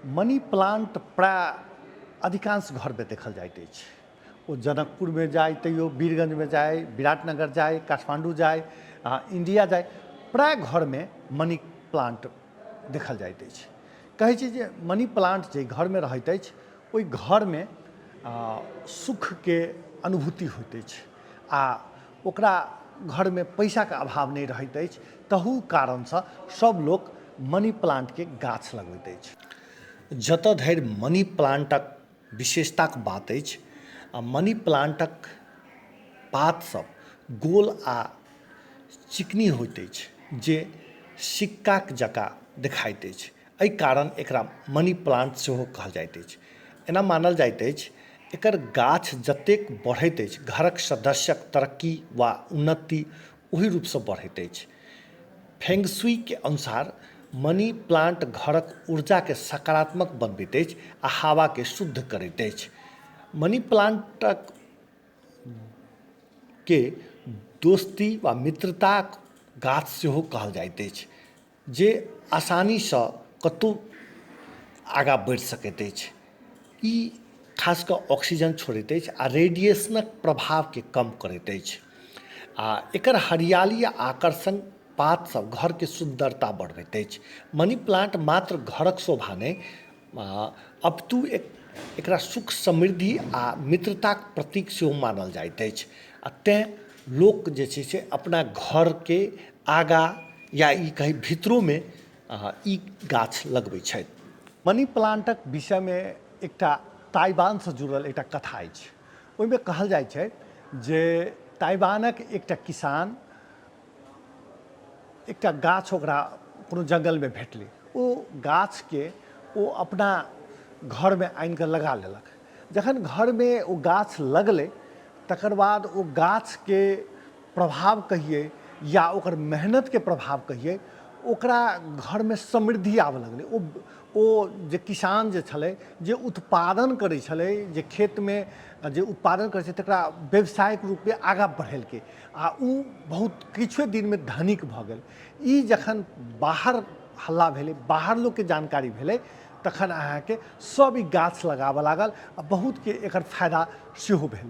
Money plant प्राय अधिकांश घरमे देखल जाइत अछि। ओ जनकपुरमे जाइ तैयो वीरगंजमे जाइ, विराटनगर जाइ, काठमाण्डू जाइ, इंडिया जाइ, प्राय घरमे मनी प्लांट देखल जाइत अछि। कहै छै जे मनी प्लांट जाहि घरमे रहैत अछि ओहि घरमे सुखके अनुभूति होइत अछि आ ओकरा घरमे पैसाके अभाव नहि रहैत अछि। तहू कारणसँ सब लोक मनी प्लांटके गाछ लगबैत अछि। जतऽ धरि मनी प्लांटक विशेषताक बात अछि, आ मनी प्लांटक पातसभ गोल आ चिकनी होइत अछि जे सिक्काक जकाँ देखाइत अछि। एहि कारण एकरा मनी प्लांट सेहो कहल जाइत अछि। एना मानल जाइत अछि एकर गाछ जतेक बढ़ैत अछि घरक सदस्यक तरक्की वा उन्नति ओही रूपसँ बढ़ैत अछि। फेंगशुईके अनुसार मनी प्लांट घरक ऊर्जाके सकारात्मक बनबैत अछि आ हवाके शुद्ध करैत अछि। मनी प्लांटक के दोस्ती वा मित्रताक गाछ सेहो कहल जाइत अछि जे आसानीसँ कतहु आगाँ बढ़ि सकैत अछि। ई खास कऽ ऑक्सीजन छोड़ैत अछि आ रेडिएशनक प्रभावके कम करैत अछि आ एकर हरियाली आ आकर्षण पातसभ घरके सुन्दरता बढ़बैत अछि। मनी प्लांट मात्र घरक शोभा नहि अपितु एकरा सुख समृद्धि आ मित्रताक प्रतीक सेहो मानल जाइत अछि आ तेँ लोक जे छै से अपना घरके आगाँ या ई कही भीतरोमे ई गाछ लगबै छथि। मनी प्लांटक विषयमे एकटा ताइवानसँ जुड़ल एकटा कथा अछि। ओहिमे कहल जाइ छै जे ताइवानक एकटा किसान एकटा गाछ ओकरा कोनो जङ्गलमे भेटलै। ओ गाछके ओ अपना घरमे आनिकऽ लगा लेलक। जखन घरमे ओ गाछ लगलै तकर बाद ओ गाछके प्रभाव कहियै या ओकर मेहनतके प्रभाव कहियै, ओकरा घरमे समृद्धि आबऽ लगलै। ओ ओ जे किसान जे छलै, जे उत्पादन करै छलै, जे खेतमे जे उत्पादन करै छलै तकरा व्यवसायिक रूपमे आगाँ बढ़ेलकै आ ओ बहुत किछुए दिनमे धनिक भऽ गेल। ई जखन बाहर हल्ला भेलै, बाहर लोकके जानकारी भेलै, तखन अहाँके सब ई गाछ लगाबऽ लागल आ बहुतके एकर फायदा सेहो भेलै।